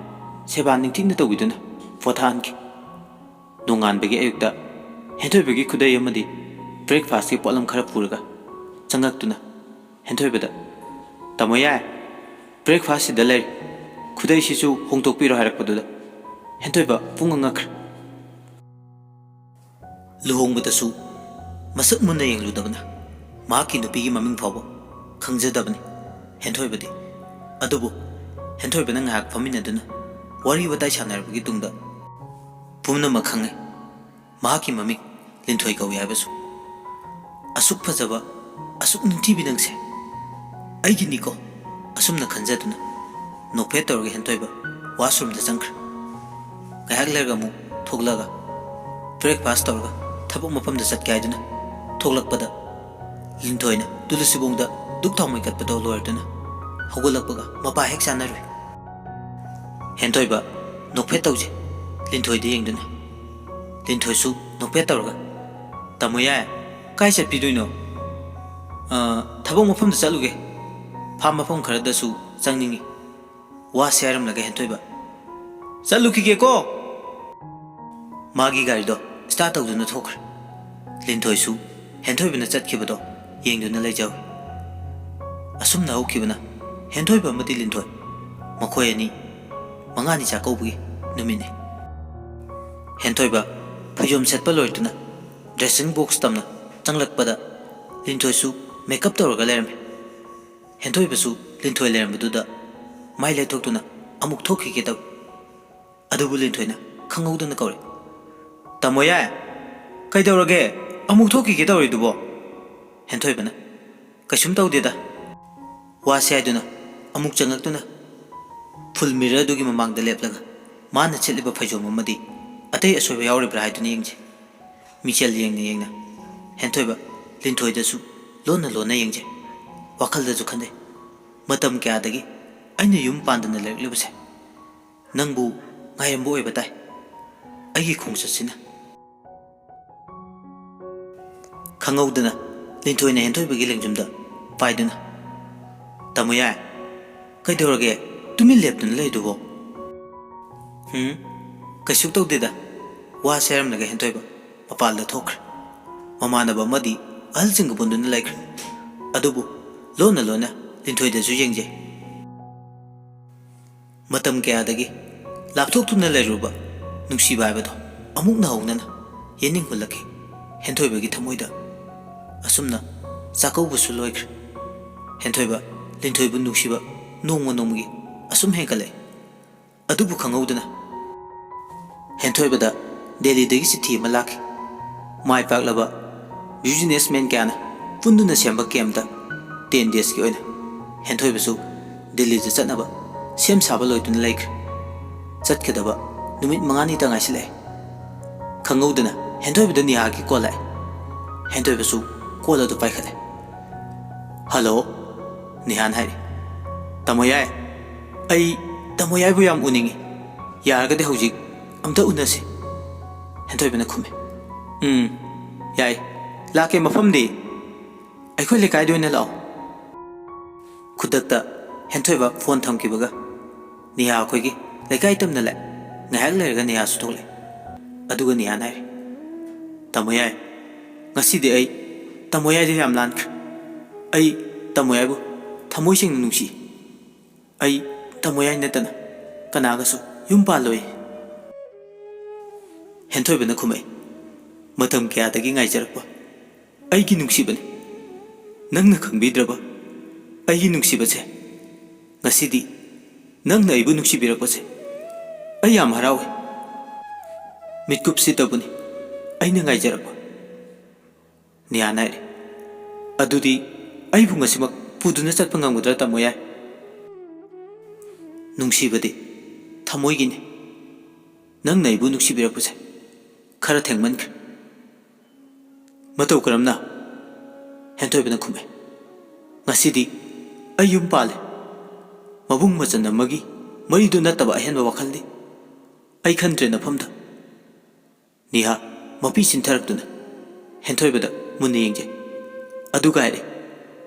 ꯁꯦꯕꯥ ꯅꯤꯡꯊꯤꯅ ꯇꯧꯕꯤꯗꯨꯅ ꯄꯣꯊꯥꯍꯟꯈꯤ꯫ ꯅꯣꯡꯉꯥꯟꯕꯒꯤ ꯑꯌꯨꯛꯇ ꯍꯦꯟꯊꯣꯏꯕꯒꯤ ꯈꯨꯗꯩ ꯑꯃꯗꯤ ꯕ꯭ꯔꯦꯛꯐꯥꯁꯀꯤ ꯄꯣꯠꯂꯝ ꯈꯔ ꯄꯨꯔꯒ ꯆꯪꯂꯛꯇꯨꯅ ꯍꯦꯟꯊꯣꯏꯕꯗ, "ꯇꯥꯃꯣ ꯌꯥꯏ, ꯕ꯭ꯔꯦꯛꯐꯥꯁ ꯁꯤꯗ ꯂꯩꯔꯦ, ꯈꯨꯗꯩꯁꯤꯁꯨ ꯍꯣꯡꯗꯣꯛꯄꯤꯔꯣ" ꯍꯥꯏꯔꯛꯄꯗꯨꯗ ꯍꯦꯟꯊꯣꯏꯕ ꯄꯨꯡꯉꯛ ꯉꯛꯈ꯭ꯔꯦ꯫ ꯂꯨꯍꯣꯡꯕꯗꯁꯨ ꯃꯁꯛ ꯃꯨꯟꯅ ꯌꯦꯡꯂꯨꯗꯕꯅ ꯃꯍꯥꯛꯀꯤ ꯅꯨꯄꯤꯒꯤ ꯃꯃꯤꯡ ꯐꯥꯎꯕ ꯈꯪꯖꯗꯕꯅꯤ ꯍꯦꯟꯊꯣꯏꯕꯗꯤ꯫ ꯑꯗꯨꯕꯨ ꯍꯦꯟꯊꯣꯏꯕꯅ ꯉꯥꯏꯍꯥꯛ ꯐꯝꯃꯤꯟꯅꯗꯨꯅ ꯋꯥꯔꯤ ꯋꯥꯇꯥꯏ ꯁꯥꯟꯅꯔꯕꯒꯤ ꯇꯨꯡꯗ ꯄꯨꯝꯅꯃꯛ ꯈꯪꯉꯦ꯫ ꯃꯍꯥꯛꯀꯤ ꯃꯃꯤꯡ ꯂꯤꯟꯊꯣꯏ ꯀꯧꯏ ꯍꯥꯏꯕꯁꯨ꯫ "ꯑꯁꯨꯛ ꯐꯖꯕ, ꯑꯁꯨꯛ ꯅꯤꯡꯊꯤꯕꯤ ꯅꯪꯁꯦ ꯑꯩꯒꯤꯅꯤꯀꯣ" ꯑꯁꯨꯝꯅ ꯈꯟꯖꯗꯨꯅ ꯅꯣꯛꯐꯦꯠ ꯇꯧꯔꯒ ꯍꯦꯟꯊꯣꯏꯕ ꯋꯥꯁꯔꯨꯝꯗ ꯆꯪꯈ꯭ꯔꯦ꯫ ꯉꯥꯏꯍꯥꯛ ꯂꯩꯔꯒ ꯑꯃꯨꯛ ꯊꯣꯛꯂꯛꯑꯒ ꯕ꯭ꯔꯦꯛꯐꯥꯁ ꯇꯧꯔꯒ ꯊꯕꯛ ꯃꯐꯝꯗ ꯆꯠꯀꯦ ꯍꯥꯏꯗꯨꯅ ꯊꯣꯛꯂꯛꯄꯗ ꯂꯤꯟꯊꯣꯏꯅ ꯇꯨꯂꯁꯤꯕꯣꯡꯗ ꯙꯨꯛ ꯊꯥꯎꯃꯩ ꯀꯠꯄꯗꯣ ꯂꯣꯏꯔꯗꯨꯅ ꯍꯧꯒꯠꯂꯛꯄꯒ ꯃꯄꯥ ꯍꯦꯛ ꯆꯥꯅꯔꯨꯏ꯫ ꯍꯦꯟꯊꯣꯏꯕ ꯅꯣꯛꯐꯦꯠ ꯇꯧꯖꯩ ꯂꯤꯟꯊꯣꯏꯗ ꯌꯦꯡꯗꯨꯅ꯫ ꯂꯤꯟꯊꯣꯏꯁꯨ ꯅꯣꯛꯐꯦꯠ ꯇꯧꯔꯒ, "ꯇꯥꯃꯣ ꯌꯥꯏ, ꯀꯥꯏ ꯆꯠꯄꯤꯗꯣꯏꯅꯣ?" "ꯑ, ꯊꯕꯛ ꯃꯐꯝꯗ ꯆꯠꯂꯨꯒꯦ꯫ ꯐꯥꯝ ꯃꯐꯝ ꯈꯔꯗꯁꯨ ꯆꯪꯅꯤꯡꯉꯤ"꯫ ꯋꯥꯁꯦ ꯍꯥꯏꯔꯝꯂꯒ ꯍꯦꯟꯊꯣꯏꯕ, "ꯆꯠꯂꯨꯈꯤꯒꯦꯀꯣ"꯫ ꯃꯥꯒꯤ ꯒꯥꯔꯤꯗꯣ ꯁ꯭ꯇꯥꯔꯠ ꯇꯧꯗꯨꯅ ꯊꯣꯛꯈ꯭ꯔꯦ꯫ ꯂꯤꯟꯊꯣꯏꯁꯨ ꯍꯦꯟꯊꯣꯏꯕꯅ ꯆꯠꯈꯤꯕꯗꯣ ꯌꯦꯡꯗꯨꯅ ꯂꯩꯖꯍꯧꯏ꯫ ꯑꯁꯨꯝꯅ ꯍꯧꯈꯤꯕꯅ ꯍꯦꯟꯊꯣꯏꯕ ꯑꯃꯗꯤ ꯂꯤꯟꯊꯣꯏ ꯃꯈꯣꯏ ꯑꯅꯤ ꯃꯉꯥꯅꯤ ꯆꯥꯛꯀꯧꯕꯒꯤ ꯅꯨꯃꯤꯠꯅꯤ꯫ ꯍꯦꯟꯊꯣꯏꯕ ꯐꯩꯖꯣꯝ ꯁꯦꯠꯄ ꯂꯣꯏꯔꯗꯨꯅ dressing box ꯇꯝꯅ ꯆꯪꯂꯛꯄꯗ ꯂꯤꯟꯊꯣꯏꯁꯨ makeup ꯇꯧꯔꯒ ꯂꯩꯔꯝꯃꯤ꯫ ꯍꯦꯟꯊꯣꯏꯕꯁꯨ ꯂꯤꯟꯊꯣꯏ ꯂꯩꯔꯝꯕꯗꯨꯗ ꯃꯥꯏ ꯂꯩꯊꯣꯛꯇꯨꯅ ꯑꯃꯨꯛ ꯊꯣꯛꯈꯤꯒꯦ ꯇꯧꯏ꯫ ꯑꯗꯨꯕꯨ ꯂꯤꯟꯊꯣꯏꯅ ꯈꯪꯍꯧꯗꯅ ꯀꯧꯔꯦ, "ꯇꯥꯃꯣ ꯌꯥꯏ, ꯀꯩꯗꯧꯔꯒꯦ? ꯑꯃꯨꯛ ꯊꯣꯛꯈꯤꯒꯦ ꯇꯧꯔꯤꯗꯨꯕꯣ?" ꯍꯦꯟꯊꯣꯏꯕꯅ, "ꯀꯩꯁꯨꯝ ꯇꯧꯗꯦꯗ"꯫ ꯋꯥꯁꯦ ꯍꯥꯏꯗꯨꯅ ꯑꯃꯨꯛ ꯆꯪꯂꯛꯇꯨꯅ full mirror ꯑꯗꯨꯒꯤ ꯃꯃꯥꯡꯗ ꯂꯦꯞꯂꯒ ꯃꯥꯅ ꯁꯦꯠꯂꯤꯕ ꯐꯩꯖꯣꯝ ꯑꯃꯗꯤ ꯑꯇꯩ ꯑꯁꯣꯏꯕ ꯌꯥꯎꯔꯤꯕ꯭ꯔꯥ ꯍꯥꯏꯗꯨꯅ ꯌꯦꯡꯖꯩ꯫ ꯃꯤꯆꯦꯜ ꯌꯦꯡꯅ ꯌꯦꯡꯅ ꯍꯦꯟꯊꯣꯏꯕ ꯂꯤꯟꯊꯣꯏꯗꯁꯨ ꯂꯣꯟꯅ ꯂꯣꯟꯅ ꯌꯦꯡꯖꯩ꯫ ꯋꯥꯈꯜꯗꯁꯨ ꯈꯟꯖꯩ, "ꯃꯇꯝ ꯀꯌꯥꯗꯒꯤ ꯑꯩꯅ ꯌꯨꯝ ꯄꯥꯟꯗꯅ ꯂꯩꯔꯛꯂꯤꯕꯁꯦ ꯅꯪꯕꯨ ꯉꯥꯏꯔꯝꯕ ꯑꯣꯏꯕ ꯇꯥꯏ꯫ ꯑꯩꯒꯤ ꯈꯣꯡꯆꯠꯁꯤꯅ"꯫ ꯈꯪꯍꯧꯗꯅ ꯂꯤꯟꯊꯣꯏꯅ ꯍꯦꯟꯊꯣꯏꯕꯒꯤ ꯂꯦꯡꯖꯨꯝꯗ ꯄꯥꯏꯗꯨꯅ, "ꯇꯥꯃꯣ ꯌꯥꯏ, ꯀꯩꯗꯧꯔꯒꯦ ꯇꯨꯃꯤꯟ ꯂꯦꯞꯇꯨꯅ ꯂꯩꯗꯨꯕꯣ?" "ꯍꯨꯝ, ꯀꯩꯁꯨ ꯇꯧꯗꯦꯗ"꯫ ꯋꯥ ꯁꯦꯔꯝꯂꯒ ꯍꯦꯟꯊꯣꯏꯕ ꯃꯄꯥꯜꯗ ꯊꯣꯛꯈ꯭ꯔꯦ꯫ ꯃꯃꯥꯟꯅꯕ ꯑꯃꯗꯤ ꯑꯍꯜꯁꯤꯡꯒ ꯄꯨꯟꯗꯨꯅ ꯂꯩꯈ꯭ꯔꯦ꯫ ꯑꯗꯨꯕꯨ ꯂꯣꯟꯅ ꯂꯣꯟꯅ ꯂꯤꯟꯊꯣꯏꯗꯁꯨ ꯌꯦꯡꯖꯩ꯫ ꯃꯇꯝ ꯀꯌꯥꯗꯒꯤ ꯂꯥꯞꯊꯣꯛꯇꯨꯅ ꯂꯩꯔꯨꯕ ꯅꯨꯡꯁꯤꯕ ꯍꯥꯏꯕꯗꯣ ꯑꯃꯨꯛ ꯅꯧꯍꯧꯅꯅ ꯌꯦꯡꯅꯤꯡ ꯍꯨꯜꯂꯛꯈꯤ ꯍꯦꯟꯊꯣꯏꯕꯒꯤ ꯊꯃꯣꯏꯗ꯫ ꯑꯁꯨꯝꯅ ꯆꯥꯛꯀꯧꯕꯁꯨ ꯂꯣꯏꯈ꯭ꯔꯦ꯫ ꯍꯦꯟꯊꯣꯏꯕ ꯂꯤꯟꯊꯣꯏꯕꯨ ꯅꯨꯡꯁꯤꯕ ꯅꯣꯡꯃ ꯅꯣꯡꯃꯒꯤ ꯑꯁꯨꯝ ꯍꯦꯟꯒꯠꯂꯛꯏ꯫ ꯑꯗꯨꯕꯨ ꯈꯪꯍꯧꯗꯅ ꯍꯦꯟꯊꯣꯏꯕꯗ ꯗꯦꯜꯂꯤꯗꯒꯤ ꯆꯤꯊꯤ ꯑꯃ ꯂꯥꯛꯈꯤ꯫ ꯃꯥꯏ ꯄꯥꯛꯂꯕ businessman ꯀꯌꯥꯅ ꯄꯨꯟꯗꯨꯅ ꯁꯦꯝꯕ campꯇ ten daysꯀꯤ ꯑꯣꯏꯅ ꯍꯦꯟꯊꯣꯏꯕꯁꯨ ꯗꯦꯜꯂꯤꯗ ꯆꯠꯅꯕ ꯁꯦꯝ ꯁꯥꯕ ꯂꯣꯏꯗꯨꯅ ꯂꯩꯈ꯭ꯔꯦ꯫ ꯆꯠꯀꯗꯕ ꯅꯨꯃꯤꯠ ꯃꯉꯥꯅꯤꯇ ꯉꯥꯏꯁꯤꯜꯂꯛꯑꯦ꯫ ꯈꯪꯍꯧꯗꯅ ꯍꯦꯟꯊꯣꯏꯕꯗ ꯅꯤꯍꯥꯒꯤ call ꯂꯥꯛꯑꯦ꯫ ꯍꯦꯟꯊꯣꯏꯕꯁꯨ call ꯑꯗꯨ ꯄꯥꯏꯈꯠꯂꯦ꯫ "Hello?" ꯅꯤꯍꯥꯟ ꯍꯥꯏꯔꯤ꯫ "ꯇꯥꯃꯣ ꯌꯥꯏ, ꯑꯩ ꯇꯥꯃꯣ ꯌꯥꯏꯕꯨ ꯌꯥꯝ ꯎꯅꯤꯡꯉꯤ꯫ ꯌꯥꯔꯒꯗꯤ ꯍꯧꯖꯤꯛ ꯑꯝꯇ ꯎꯅꯁꯤ꯫" ꯍꯦꯟꯊꯣꯏꯕꯅ ꯈꯨꯝꯃꯤ꯫ "ꯎꯝ, ꯌꯥꯏ꯫ ꯂꯥꯛꯀꯦ꯫ ꯃꯐꯝꯗꯤ?" "ꯑꯩꯈꯣꯏ ꯂꯩꯀꯥꯏꯗ ꯑꯣꯏꯅ ꯂꯥꯛꯑꯣ꯫" ꯈꯨꯗꯛꯇ ꯍꯦꯟꯊꯣꯏꯕ phone ꯊꯝꯈꯤꯕꯒ ꯅꯤꯍꯥ ꯑꯩꯈꯣꯏꯒꯤ ꯂꯩꯀꯥꯏ ꯇꯝꯅ ꯂꯥꯛꯑꯦ꯫ ꯉꯥꯏꯍꯥꯛ ꯂꯩꯔꯒ ꯅꯤꯍꯥꯁꯨ ꯊꯣꯛꯂꯛꯑꯦ꯫ ꯑꯗꯨꯒ ꯅꯤꯍꯥꯅ ꯍꯥꯏꯔꯦ, "ꯇꯥꯃꯣ ꯌꯥꯏ, ꯉꯁꯤꯗꯤ ꯑꯩ ꯇꯥꯃꯣ ꯌꯥꯏꯗ ꯌꯥꯝ ꯂꯥꯟꯈ꯭ꯔꯦ꯫ ꯑꯩ ꯇꯥꯃꯣ ꯌꯥꯏꯕꯨ ꯊꯃꯣꯏ ꯁꯦꯡꯅ ꯅꯨꯡꯁꯤ꯫ ꯑꯩ ꯇꯥꯃꯣ ꯌꯥꯏ ꯅꯠꯇꯅ ꯀꯅꯥꯒꯁꯨ ꯌꯨꯝ ꯄꯥꯜꯂꯣꯏ꯫" ꯍꯦꯟꯊꯣꯏꯕꯅ ꯈꯨꯝꯃꯛꯏ, "ꯃꯇꯝ ꯀꯌꯥꯗꯒꯤ ꯉꯥꯏꯖꯔꯛꯄ ꯑꯩꯒꯤ ꯅꯨꯡꯁꯤꯕꯅꯤ꯫ ꯅꯪꯅ ꯈꯪꯕꯤꯗ꯭ꯔꯕ ꯑꯩꯒꯤ ꯅꯨꯡꯁꯤꯕꯁꯦ ꯉꯁꯤꯗꯤ ꯅꯪꯅ ꯑꯩꯕꯨ ꯅꯨꯡꯁꯤꯕꯤꯔꯛꯄꯁꯦ ꯑꯩ ꯌꯥꯝ ꯍꯔꯥꯎꯏ꯫ ꯃꯤꯠꯀꯨꯞꯁꯤꯗꯕꯨꯅꯤ ꯑꯩꯅ ꯉꯥꯏꯖꯔꯛꯄ꯫" ꯅꯤꯌꯥꯅ ꯍꯥꯏꯔꯦ, "ꯑꯗꯨꯗꯤ ꯑꯩꯕꯨ ꯉꯁꯤꯃꯛ ꯄꯨꯗꯨꯅ ꯆꯠꯄ ꯉꯝꯒꯗ꯭ꯔꯥ, ꯇꯥꯃꯣ ꯌꯥꯏ?" "ꯅꯨꯡꯁꯤꯕꯗꯤ ꯊꯃꯣꯏꯒꯤꯅꯤ꯫ ꯅꯪꯅ ꯑꯩꯕꯨ ꯅꯨꯡꯁꯤꯕꯤꯔꯛꯄꯁꯦ ꯈꯔ ꯊꯦꯡꯃꯟꯈ꯭ꯔꯦ꯫" "ꯃꯇꯧ ꯀꯔꯝꯅ?" ꯍꯦꯟꯊꯣꯏꯕꯅ ꯈꯨꯝꯃꯦ꯫ "ꯉꯁꯤꯗꯤ ꯑꯩ ꯌꯨꯝ ꯄꯥꯜꯂꯦ꯫ ꯃꯕꯨꯡ ꯃꯆꯟ ꯑꯃꯒꯤ ꯃꯔꯤꯗꯨ ꯅꯠꯇꯕ ꯑꯍꯦꯟꯕ ꯋꯥꯈꯜꯗꯤ ꯑꯩ ꯈꯟꯗ꯭ꯔꯦ ꯅꯐꯝꯗ꯫" ꯅꯤꯍꯥ ꯃꯄꯤ ꯆꯤꯟꯊꯔꯛꯇꯨꯅ ꯍꯦꯟꯊꯣꯏꯕꯗ ꯃꯨꯟꯅ ꯌꯦꯡꯖꯩ꯫ ꯑꯗꯨꯒ ꯍꯥꯏꯔꯦ,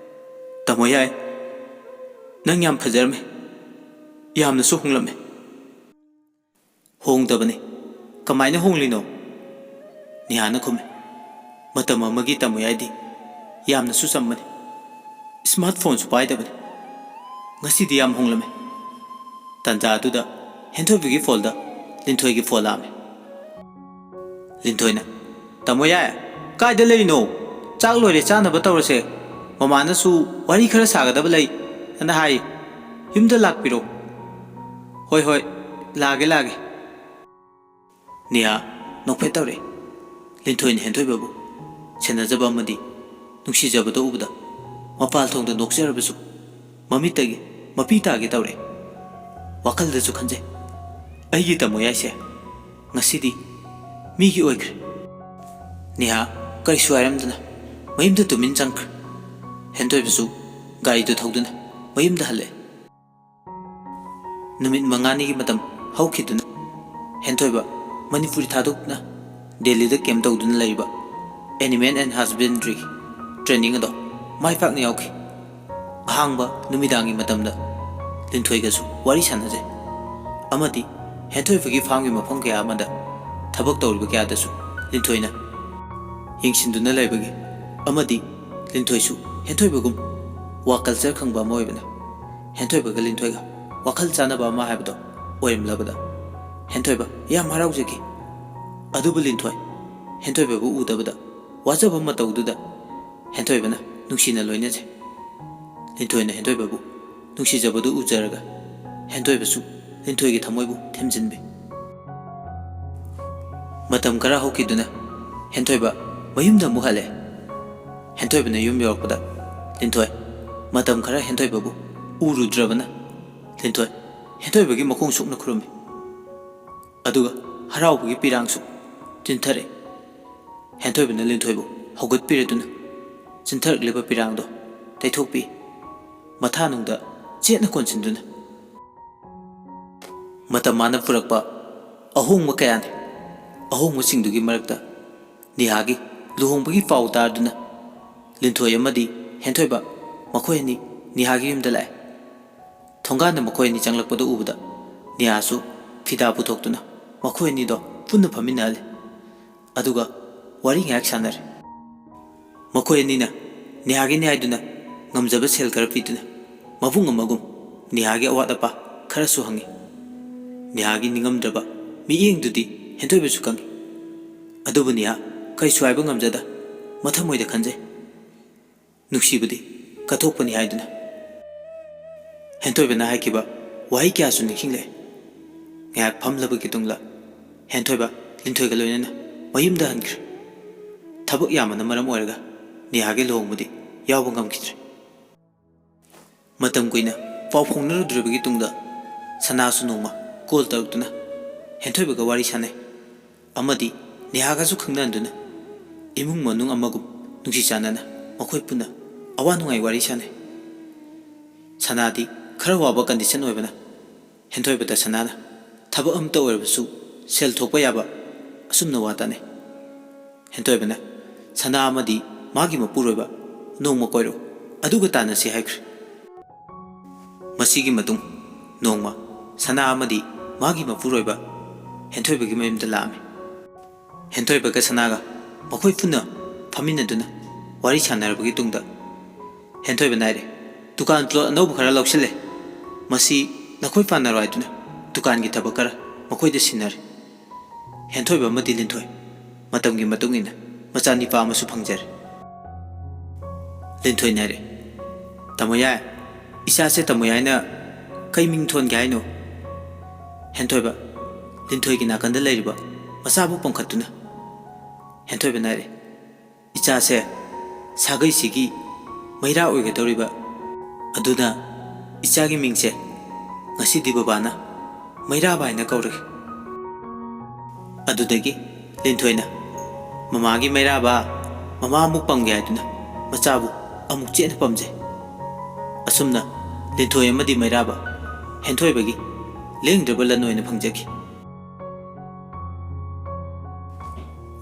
"ꯇꯥꯃꯣ ꯌꯥꯏ, ꯅꯪ ꯌꯥꯝ ꯐꯖꯔꯝꯃꯦ, ꯌꯥꯝꯅꯁꯨ ꯍꯣꯡꯂꯝꯃꯦ꯫" "ꯍꯣꯡꯗꯕꯅꯤ꯫ ꯀꯃꯥꯏꯅ ꯍꯣꯡꯂꯤꯅꯣ?" ꯅꯤꯍꯥꯅ ꯈꯨꯝꯃꯤ꯫ "ꯃꯇꯝ ꯑꯃꯒꯤ ꯇꯥꯃꯣ ꯌꯥꯏꯗꯤ ꯌꯥꯝꯅꯁꯨ ꯆꯝꯕꯅꯤ꯫ ꯁ꯭ꯃꯥꯔꯠ ꯐꯣꯟꯁꯨ ꯄꯥꯏꯗꯕꯅꯤ꯫ ꯉꯁꯤꯗꯤ ꯌꯥꯝ ꯍꯣꯡꯂꯝꯃꯦ꯫" ꯇꯥꯟꯖꯥꯗꯨꯗ ꯍꯦꯟꯊꯣꯏꯕꯒꯤ ꯐꯣꯟꯗ ꯂꯤꯟꯊꯣꯏꯒꯤ ꯐꯣꯟ ꯂꯥꯛꯑꯝꯃꯤ꯫ ꯂꯤꯟꯊꯣꯏꯅ, "ꯇꯥꯃꯣ ꯌꯥꯏ, ꯀꯥꯏꯗ ꯂꯩꯔꯤꯅꯣ? ꯆꯥꯛ ꯂꯣꯏꯔꯦ, ꯆꯥꯅꯕ ꯇꯧꯔꯁꯦ꯫ ꯃꯃꯥꯅꯁꯨ ꯋꯥꯔꯤ ꯈꯔ ꯁꯥꯒꯗꯕ ꯂꯩ ꯑꯅ ꯍꯥꯏ꯫ ꯌꯨꯝꯗ ꯂꯥꯛꯄꯤꯔꯣ꯫" "ꯍꯣꯏ, ꯍꯣꯏ, ꯂꯥꯛꯑꯒꯦ, ꯂꯥꯛꯑꯒꯦ꯫" ꯅꯤꯌꯥ ꯅꯣꯛꯐꯦꯠ ꯇꯧꯔꯦ꯫ ꯂꯤꯟꯊꯣꯏꯅ ꯍꯦꯟꯊꯣꯏꯕꯕꯨ ꯁꯦꯟꯅꯖꯕ ꯑꯃꯗꯤ ꯅꯨꯡꯁꯤꯖꯕꯗ ꯎꯕꯗ ꯃꯄꯥꯜ ꯊꯣꯡꯗ ꯅꯣꯛꯆꯔꯕꯁꯨ ꯃꯃꯤꯠꯇꯒꯤ ꯃꯄꯤ ꯇꯥꯒꯦ ꯇꯧꯔꯦ꯫ ꯋꯥꯈꯜꯗꯁꯨ ꯈꯟꯖꯩ, "ꯑꯩꯒꯤ ꯇꯥꯃꯣ ꯌꯥꯏꯁꯦ ꯉꯁꯤꯗꯤ ꯃꯤꯒꯤ ꯑꯣꯏꯈ꯭ꯔꯦ꯫" ꯅꯤꯍꯥ ꯀꯔꯤꯁꯨ ꯍꯥꯏꯔꯝꯗꯅ ꯃꯌꯨꯝꯗ ꯇꯨꯃꯤꯟ ꯆꯪꯈ꯭ꯔꯦ꯫ ꯍꯦꯟꯊꯣꯏꯕꯁꯨ ꯒꯥꯔꯤꯗꯨ ꯊꯧꯗꯨꯅ ꯃꯌꯨꯝꯗ ꯍꯜꯂꯛꯑꯦ꯫ ꯅꯨꯃꯤꯠ ꯃꯉꯥꯅꯤꯒꯤ ꯃꯇꯝ ꯍꯧꯈꯤꯗꯨꯅ ꯍꯦꯟꯊꯣꯏꯕ ꯃꯅꯤꯄꯨꯔꯤ ꯊꯥꯗꯣꯛꯇꯨꯅ ꯗꯦꯜꯂꯤꯗ ꯀꯦꯝ ꯇꯧꯗꯨꯅ ꯂꯩꯔꯤꯕ Animal and Husbandry training ꯑꯗꯣ ꯃꯥꯏ ꯄꯥꯛꯅ ꯌꯥꯎꯈꯤ꯫ ꯑꯍꯥꯡꯕ ꯅꯨꯃꯤꯗꯥꯡꯒꯤ ꯃꯇꯝꯗ ꯂꯤꯟꯊꯣꯏꯒꯁꯨ ꯋꯥꯔꯤ ꯁꯥꯟꯅꯖꯩ ꯑꯃꯗꯤ ꯍꯦꯟꯊꯣꯏꯕꯒꯤ ꯐꯥꯝꯒꯤ ꯃꯐꯝ ꯀꯌꯥ ꯑꯃꯗ ꯊꯕꯛ ꯇꯧꯔꯤꯕ ꯀꯌꯥꯗꯁꯨ ꯂꯤꯟꯊꯣꯏꯅ ꯌꯦꯡꯁꯤꯟꯗꯨꯅ ꯂꯩꯕꯒꯤ ꯑꯃꯗꯤ ꯂꯤꯟꯊꯣꯏꯁꯨ ꯍꯦꯟꯊꯣꯏꯕꯒꯨꯝ ꯋꯥ ꯀꯜꯆꯔ ꯈꯪꯕ ꯑꯃ ꯑꯣꯏꯕꯅ ꯍꯦꯟꯊꯣꯏꯕꯒ ꯂꯤꯟꯊꯣꯏꯒ ꯋꯥꯈꯜ ꯆꯥꯟꯅꯕ ꯑꯃ ꯍꯥꯏꯕꯗꯣ ꯑꯣꯏꯔꯝꯂꯕꯗ ꯍꯦꯟꯊꯣꯏꯕ ꯌꯥꯝ ꯍꯔꯥꯎꯖꯈꯤ꯫ ꯑꯗꯨꯕꯨ ꯂꯤꯟꯊꯣꯏ ꯍꯦꯟꯊꯣꯏꯕꯕꯨ ꯎꯗꯕꯗ ꯋꯥꯖꯕ ꯃꯇꯧꯗꯨꯗ ꯍꯦꯟꯊꯣꯏꯕꯅ ꯅꯨꯡꯁꯤꯅ ꯂꯣꯏꯅꯖꯩ꯫ ꯂꯤꯟꯊꯣꯏꯅ ꯍꯦꯟꯊꯣꯏꯕꯕꯨ ꯅꯨꯡꯁꯤꯖꯕꯗꯨ ꯎꯖꯔꯒ ꯍꯦꯟꯊꯣꯏꯕꯁꯨ ꯂꯤꯟꯊꯣꯏꯒꯤ ꯊꯃꯣꯏꯕꯨ ꯊꯦꯝꯖꯤꯟꯕꯤ꯫ ꯃꯇꯝ ꯈꯔ ꯍꯧꯈꯤꯗꯨꯅ ꯍꯦꯟꯊꯣꯏꯕ ꯃꯌꯨꯝꯗ ꯑꯃꯨꯛ ꯍꯜꯂꯦ꯫ ꯍꯦꯟꯊꯣꯏꯕꯅ ꯌꯨꯝ ꯌꯧꯔꯛꯄꯗ ꯂꯤꯟꯊꯣꯏ ꯃꯇꯝ ꯈꯔ ꯍꯦꯟꯊꯣꯏꯕꯕꯨ ꯎꯔꯨꯗ꯭ꯔꯕꯅ ꯂꯤꯟꯊꯣꯏ ꯍꯦꯟꯊꯣꯏꯕꯒꯤ ꯃꯈꯣꯡ ꯁꯣꯛꯅ ꯈꯨꯔꯨꯝꯃꯤ꯫ ꯑꯗꯨꯒ ꯍꯔꯥꯎꯕꯒꯤ ꯄꯤꯔꯥꯡꯁꯨ ꯆꯤꯟꯊꯔꯛꯏ꯫ ꯍꯦꯟꯊꯣꯏꯕꯅ ꯂꯤꯟꯊꯣꯏꯕꯨ ꯍꯧꯒꯠꯄꯤꯔꯗꯨꯅ ꯆꯤꯟꯊꯔꯛꯂꯤꯕ ꯄꯤꯔꯥꯡꯗꯣ ꯇꯩꯊꯣꯛꯄꯤ꯫ ꯃꯊꯥꯅꯨꯡꯗ ꯆꯦꯠꯅ ꯀꯣꯟꯁꯤꯟꯗꯨꯅ ꯃꯇꯝ ꯃꯥꯅ ꯄꯨꯔꯛꯄ ꯑꯍꯣꯡꯕ ꯀꯌꯥꯅꯤ꯫ ꯑꯍꯣꯡꯕꯁꯤꯡꯗꯨꯒꯤ ꯃꯔꯛꯇ ꯅꯤꯍꯥꯒꯤ ꯂꯨꯍꯣꯡꯕꯒꯤ ꯄꯥꯎ ꯇꯥꯗꯨꯅ ꯂꯤꯟꯊꯣꯏ ꯑꯃꯗꯤ ꯍꯦꯟꯊꯣꯏꯕ ꯃꯈꯣꯏ ꯑꯅꯤ ꯅꯤꯍꯥꯒꯤ ꯌꯨꯝꯗ ꯂꯥꯛꯑꯦ꯫ ꯊꯣꯡꯒꯥꯟꯗ ꯃꯈꯣꯏ ꯑꯅꯤ ꯆꯪꯂꯛꯄꯗꯨ ꯎꯕꯗ ꯅꯤꯍꯥꯁꯨ ꯐꯤꯗꯥ ꯄꯨꯊꯣꯛꯇꯨꯅ ꯃꯈꯣꯏ ꯑꯅꯤꯗꯣ ꯄꯨꯟꯅ ꯐꯝꯃꯤꯟꯅꯍꯜꯂꯦ꯫ ꯑꯗꯨꯒ ꯋꯥꯔꯤ ꯉꯥꯏꯍꯥꯛ ꯁꯥꯟꯅꯔꯦ꯫ ꯃꯈꯣꯏ ꯑꯅꯤꯅ ꯅꯤꯍꯥꯒꯤꯅꯤ ꯍꯥꯏꯗꯨꯅ ꯉꯝꯖꯕ ꯁꯦꯜ ꯈꯔ ꯄꯤꯗꯨꯅ ꯃꯕꯨꯡ ꯑꯃꯒꯨꯝ ꯅꯤꯍꯥꯒꯤ ꯑꯋꯥꯠ ꯑꯄꯥ ꯈꯔꯁꯨ ꯍꯪꯉꯤ꯫ ꯅꯤꯍꯥꯒꯤ ꯅꯤꯡꯉꯝꯗ꯭ꯔꯕ ꯃꯤꯠꯌꯦꯡꯗꯨꯗꯤ ꯍꯦꯟꯊꯣꯏꯕꯁꯨ ꯈꯪꯉꯤ꯫ ꯑꯗꯨꯕꯨ ꯅꯤꯍꯥ ꯀꯔꯤꯁꯨ ꯍꯥꯏꯕ ꯉꯝꯖꯗ ꯃꯊꯃꯣꯏꯗ ꯈꯟꯖꯩ꯫ ꯅꯨꯡꯁꯤꯕꯗꯤ ꯀꯠꯊꯣꯛꯄꯅꯤ ꯍꯥꯏꯗꯨꯅ꯫ ꯍꯦꯟꯊꯣꯏꯕꯅ ꯍꯥꯏꯈꯤꯕ ꯋꯥꯍꯩ ꯀꯌꯥꯁꯨ ꯅꯤꯡꯁꯤꯡꯂꯛꯑꯦ꯫ ꯉꯥꯏꯍꯥꯛ ꯐꯝꯂꯕꯒꯤ ꯇꯨꯡꯗ ꯍꯦꯟꯊꯣꯏꯕ ꯂꯤꯟꯊꯣꯏꯒ ꯂꯣꯏꯅꯅ ꯃꯌꯨꯝꯗ ꯍꯟꯈ꯭ꯔꯦ꯫ ꯊꯕꯛ ꯌꯥꯝꯕꯅ ꯃꯔꯝ ꯑꯣꯏꯔꯒ ꯅꯤꯍꯥꯒꯤ ꯂꯨꯍꯣꯡꯕꯗꯤ ꯌꯥꯎꯕ ꯉꯝꯈꯤꯗ꯭ꯔꯦ꯫ ꯃꯇꯝ ꯀꯨꯏꯅ ꯄꯥꯎ ꯐꯥꯎꯅꯔꯨꯗ꯭ꯔꯕꯒꯤ ꯇꯨꯡꯗ ꯁꯅꯥꯁꯨ ꯅꯣꯡꯃ ꯀꯣꯜ ꯇꯧꯔꯛꯇꯨꯅ ꯍꯦꯟꯊꯣꯏꯕꯒ ꯋꯥꯔꯤ ꯁꯥꯟꯅꯩ꯫ ꯑꯃꯗꯤ ꯅꯤꯍꯥꯒꯁꯨ ꯈꯪꯅꯍꯟꯗꯨꯅ ꯏꯃꯨꯡ ꯃꯅꯨꯡ ꯑꯃꯒꯨꯝ ꯅꯨꯡꯁꯤ ꯆꯥꯟꯅꯅ ꯃꯈꯣꯏ ꯄꯨꯟꯅ ꯑꯋꯥ ꯅꯨꯡꯉꯥꯏ ꯋꯥꯔꯤ ꯁꯥꯟꯅꯩ꯫ ꯁꯅꯥꯗꯤ ꯈꯔ ꯋꯥꯕ ꯀꯟꯗꯤꯁꯟ ꯑꯣꯏꯕꯅ ꯍꯦꯟꯊꯣꯏꯕꯗ ꯁꯅꯥꯅ ꯊꯕꯛ ꯑꯃꯇ ꯑꯣꯏꯔꯕꯁꯨ ꯁꯦꯜ ꯊꯣꯛꯄ ꯌꯥꯕ ꯑꯁꯨꯝꯅ ꯋꯥ ꯇꯥꯅꯩ꯫ ꯍꯦꯟꯊꯣꯏꯕꯅ ꯁꯅꯥ ꯑꯃꯗꯤ ꯃꯥꯒꯤ ꯃꯄꯨꯔꯣꯏꯕ ꯅꯣꯡꯃ ꯀꯣꯏꯔꯛꯎ, ꯑꯗꯨꯒ ꯇꯥꯟꯅꯁꯤ ꯍꯥꯏꯈ꯭ꯔꯦ꯫ ꯃꯁꯤꯒꯤ ꯃꯇꯨꯡ ꯅꯣꯡꯃ ꯁꯅꯥ ꯑꯃꯗꯤ ꯃꯥꯒꯤ ꯃꯄꯨꯔꯣꯏꯕ ꯍꯦꯟꯊꯣꯏꯕꯒꯤ ꯃꯌꯨꯝꯗ ꯂꯥꯛꯑꯝꯃꯤ꯫ ꯍꯦꯟꯊꯣꯏꯕꯒ ꯁꯅꯥꯒ ꯃꯈꯣꯏ ꯄꯨꯟꯅ ꯐꯝꯃꯤꯟꯅꯗꯨꯅ ꯋꯥꯔꯤ ꯁꯥꯟꯅꯔꯕꯒꯤ ꯇꯨꯡꯗ ꯍꯦꯟꯊꯣꯏꯕꯅ ꯍꯥꯏꯔꯦ, "ꯗꯨꯀꯥꯟ ꯄ꯭ꯂꯣꯠ ꯑꯅꯧꯕ ꯈꯔ ꯂꯧꯁꯤꯜꯂꯦ, ꯃꯁꯤ ꯅꯈꯣꯏ ꯄꯥꯟꯅꯔꯣ" ꯍꯥꯏꯗꯨꯅ ꯗꯨꯀꯥꯟꯒꯤ ꯊꯕꯛ ꯈꯔ ꯃꯈꯣꯏꯗ ꯁꯤꯟꯅꯔꯦ꯫ ꯍꯦꯟꯊꯣꯏꯕ ꯑꯃꯗꯤ ꯂꯤꯟꯊꯣꯏ ꯃꯇꯝꯒꯤ ꯃꯇꯨꯡ ꯏꯟꯅ ꯃꯆꯥ ꯅꯤꯄꯥ ꯑꯃꯁꯨ ꯐꯪꯖꯔꯦ꯫ ꯂꯤꯟꯊꯣꯏꯅ ꯍꯥꯏꯔꯦ, "ꯇꯥꯃꯣ ꯌꯥꯏ, ꯏꯆꯥꯁꯦ ꯇꯥꯃꯣ ꯌꯥꯏꯅ ꯀꯩ ꯃꯤꯡ ꯊꯣꯟꯒꯦ ꯍꯥꯏꯅꯣ?" ꯍꯦꯟꯊꯣꯏꯕ ꯂꯤꯟꯊꯣꯏꯒꯤ ꯅꯥꯀꯟꯗ ꯂꯩꯔꯤꯕ ꯃꯆꯥꯕꯨ ꯄꯝꯈꯠꯇꯨꯅ ꯍꯦꯟꯊꯣꯏꯕꯅ ꯍꯥꯏꯔꯦ, "ꯏꯆꯥꯁꯦ ꯁꯥꯒꯩꯁꯤꯒꯤ ꯃꯩꯔꯥ ꯑꯣꯏꯒꯗꯧꯔꯤꯕ, ꯑꯗꯨꯅ ꯏꯆꯥꯒꯤ ꯃꯤꯡꯁꯦ ꯉꯁꯤꯗꯤ ꯕꯕꯥꯅ ꯃꯩꯔꯥꯕ ꯍꯥꯏꯅ ꯀꯧꯔꯒꯦ꯫" ꯑꯗꯨꯗꯒꯤ ꯂꯤꯟꯊꯣꯏꯅ ꯃꯃꯥꯒꯤ ꯃꯩꯔꯥꯕ, ꯃꯃꯥ ꯑꯃꯨꯛ ꯄꯝꯒꯦ ꯍꯥꯏꯗꯨꯅ ꯃꯆꯥꯕꯨ ꯑꯃꯨꯛ ꯆꯦꯠꯅ ꯄꯝꯖꯩ꯫ ꯑꯁꯨꯝꯅ ꯂꯤꯟꯊꯣꯏ ꯑꯃꯗꯤ ꯃꯩꯔꯥꯕ ꯍꯦꯟꯊꯣꯏꯕꯒꯤ ꯂꯦꯡꯗ꯭ꯔꯕ ꯂꯟ ꯑꯣꯏꯅ ꯐꯪꯖꯈꯤ꯫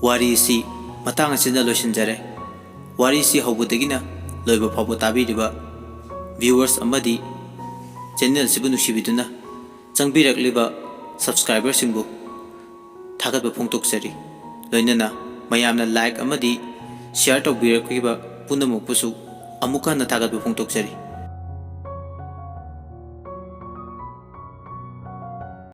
ꯋꯥꯔꯤꯁꯤ ꯃꯇꯥꯡ ꯑꯁꯤꯗ ꯂꯣꯏꯁꯤꯟꯖꯔꯦ꯫ ꯋꯥꯔꯤꯁꯤ ꯍꯧꯕꯗꯒꯤꯅ ꯂꯣꯏꯕ ꯐꯥꯎꯕ ꯇꯥꯕꯤꯔꯤꯕ viewers ꯑꯃꯗꯤ channel ꯑꯁꯤꯕꯨ ꯅꯨꯡꯁꯤꯕꯤꯗꯨꯅ ꯆꯪꯕꯤꯔꯛꯂꯤꯕ subscriber ꯁꯤꯡꯕꯨ ꯊꯥꯒꯠꯄ ꯐꯣꯡꯗꯣꯛꯆꯔꯤ꯫ ꯂꯣꯏꯅꯅ ꯃꯌꯥꯝꯅ like ꯑꯃꯗꯤ share ꯇꯧꯕꯤꯔꯛꯈꯤꯕ ꯄꯨꯝꯅꯃꯛꯄꯨꯁꯨ ꯑꯃꯨꯛ ꯍꯟꯅ ꯊꯥꯒꯠꯄ ꯐꯣꯡꯗꯣꯛꯆꯔꯤ꯫